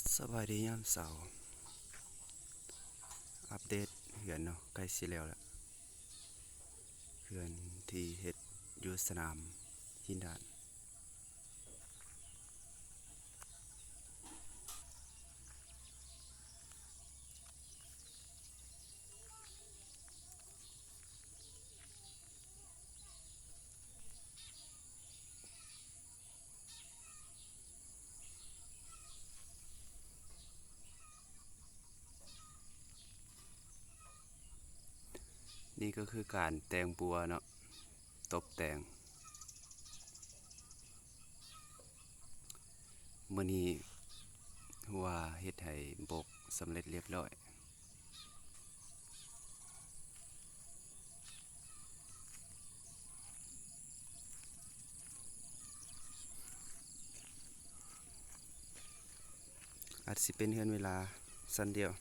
ສະບາຍດີຍາມເຊົ້າ. ອັບເດດເຮືອນເນາະ ໃກ້ຊິແລ້ວລະ. ເຮືອນທີ່ເຮັດຢູ່ສະໜາມຫີນດານ. ນີ້ກໍຄືການແຕ່ງບົວເນາະ, ຕົບແຕ່ງ. ມື້ນີ້ຮູ້ວ່າເຮັດໃຫ້ບົກສຳເລັດລຽບລ້ອຍ. ອາດຊິເປັນເຮືອນເວລາຊັ້ນດຽວ.